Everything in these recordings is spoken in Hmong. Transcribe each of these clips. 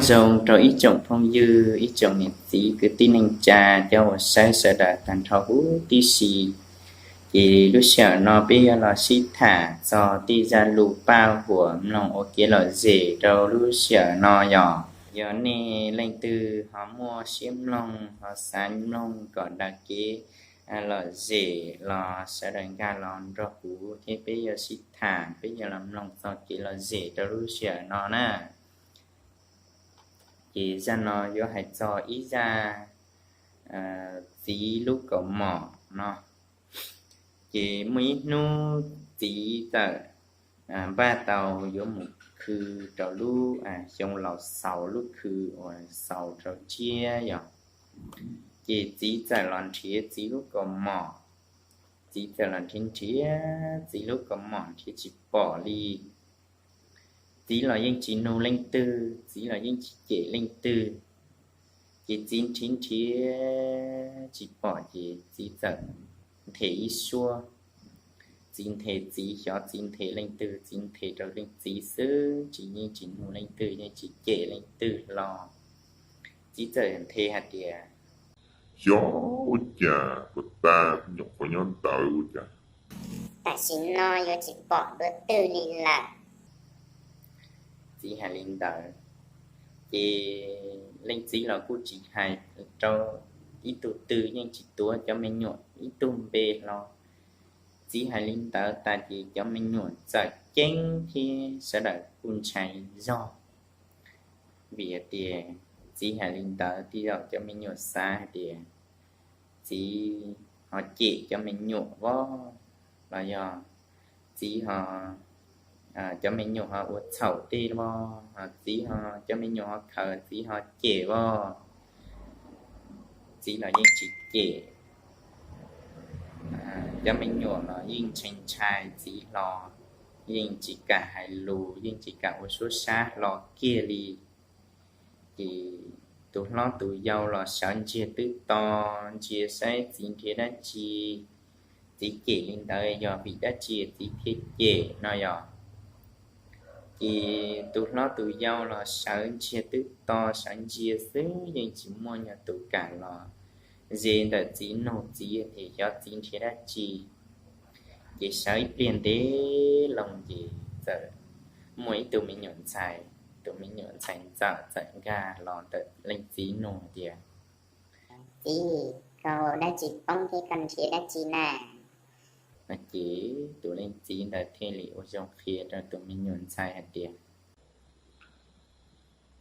Zoo rau ib tsoom phooj ywg, ib tsoom niam txiv kwv tij neej tsa, cov uas saib sawv daws tag nrho huv tib si. Ces lub sij hawm no peb yuav los sib tham txog tej zaj lus paj huam mloog ua kev lom zem rau lub sij hawm no yog. Yog nej leej twg ho muaj siab mloog, ho xav mloog kom daws kev lom zem los sawv daws nkag los nrog kuv thiab peb yuav sib tham, peb yuav los mloog txog kev lom zem rau lub sij hawm no na. Ces zaj no yuav hais txog ib zaj txiv lub kaus mom no. Ces muaj ib hnub txiv txawm npaj tau yuav mus khw rau lub xyoo laus xaus lub khw uas xaus rau tsiab yog. Ces txiv txawm los nrhiav txiv lub kaus mom, txiv txawm los nrhiav nrhiav txiv lub kaus mom nrhiav tsis pom li. Txiv los yeej tsis nug leej twg, txiv los yeej tsis cem leej twg. Ces txiv nrhiav nrhiav tsis pom ces txiv txawm nthe ib suab. Txiv nthe, txiv xyov txiv nthe leej twg, txiv nthe rau leej txiv xwb, tsis, yeej tsis nug leej twg, yeej tsis cem leej twg los. Txiv txawm nthe hais tias, xyov ua cas puas tas nyuam qhuav nyob ntawd ua cas tam sim no yuav tsis pom dua twg li lawm. Txiv hais li ntawd, ces leej txiv los kuj tsis hais rau ib tug twg, yeej tsis tuav cov me nyuam ib tug npe hlo. Txiv hais li ntawd tas ces cov me nyuam txawm ceeb thiab sawv daws kuj ntshai zog. Vim hais tias txiv hais li ntawd tej zaum cov me nyuam xav hais tias txiv ho cem cov me nyuam voj, los yog txiv ho, cov me nyuam ho ua txhaum tej voj, txiv ho, cov me nyuam ho khaws txiv ho cem voj. Txiv los yeej tsis cem. Cov me nyuam los yeej ntshai ntshai txiv hlo, yeej tsis kam hais lus, yeej tsis kam ua suab sab hlo kiag li. Ces tus hlob tus yau los sawv ntsiag twb to, ntsia saib txiv nrhiav dab tsi, txiv cem li ntawd yog vim dab tsi txiv thiaj cem no yog. Ces tus hlob tus yau los sawv ntsiag twb to, sawv ntsia xwb yeej tsis muaj nyuag tus kam los ze ntawm txiv, nug txiv tias xyov txiv nrhiav dab tsi. Ces sawv ib pliag ntev loo ces txawm muaj ib tug me nyuam ntxhais, tus me nyuam ntxhais ntxawm txawm nkag los ntawm leej txiv nug tias, txiv, koj ua dab tsi poob thiab koj nrhiav dab tsi na? Ces tus leej txiv ntawd thiaj li ua zoo qhia rau tus me nyuam ntxhais hais tias,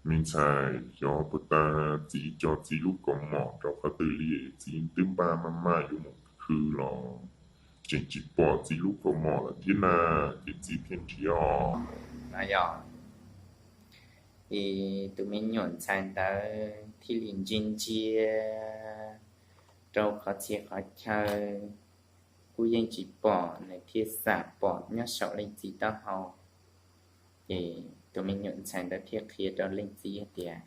me ntxhais, xyov puas tas txiv cog txiv lub kaus mom rau qhov twg li, txiv twb npaj maj maj yuav mus khw los tseem tsis pom txiv lub kaus mom lawm thiab na, ces txiv thiaj nrhiav os. No yog, es tus me nyuam ntxhais ntawd thiaj li ntsia ntsia rau qhov txhia qhov chaw kuj yeej tsis pom, nws thiaj xam pom nyob saum leej txiv taub hau. Ces tus me nyuam ntxhais ntawd thiaj qhia rau leej txiv hais tias,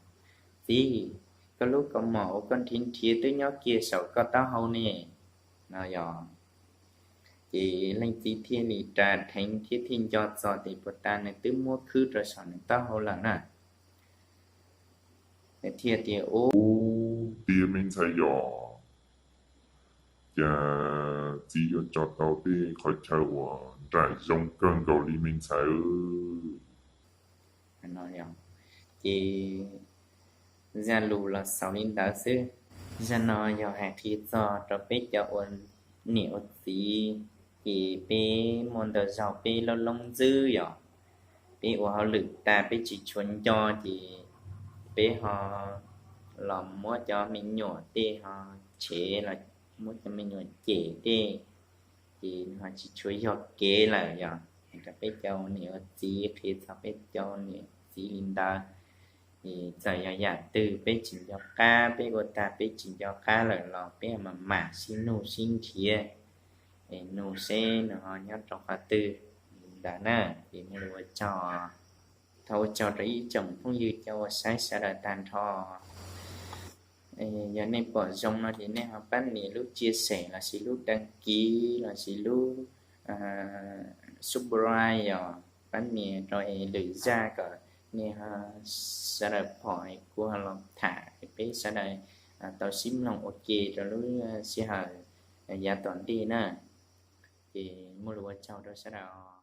txiv, koj lub kaus mom uas koj nrhiav nrhiav twb nyob kiag saum koj taub hau ne. No yog, ces leej txiv thiaj li ras dheev thiab thiaj nco txog tias puas tas nws twb muab khwb rau saum nws taub hau lawm na. Nws thiaj tias, ub, tiag me ntxhais yom, cas txiv yuav tso tau tej qhov chaw uas nraim zoo kawg nkaus li me ntxhais. Ces zaj lus los xaus li ntawd xwb. Zaj no yog hais qhia txog rau peb cov ua niam ua txiv, ces peb muaj ntau zaug peb loob loob ntxwb yom, peb ua hauj lwm tas peb tsis tshua nco ces peb ho los muab cov me nyuam tej ho tshev los muab cov me nyuam cem tej, ces ho tsis tshua yog kev lawm yom. Rau peb cov ua niam ua txiv, qhia txog peb cov ua niam txiv li ntawd, es txawm yog yam twg peb tsis nco qab, peb ua tag peb tsis nco qab lawm los peb mam mam sib nug sib nrhiav, es nug seb nws ho nyob rau qhov twg ntawd na. Ces ua tsaug, thov ua tsaug rau ib tsoom phooj ywg cov uas saib sawv daws tag nrho. Yog nej pom zoo no ces nej ho pab nias lub chia sẻ lossis lub đăng ký lossis lub subscribe, yog pab nias rau es lwm zaj kom nej sawv daws pom kuv ho los tham, peb sawv daws tau sib mloog ua ke rau lub sij hawm yav tom ntej na. Ces muaj lus ua tsaug rau sawv daws.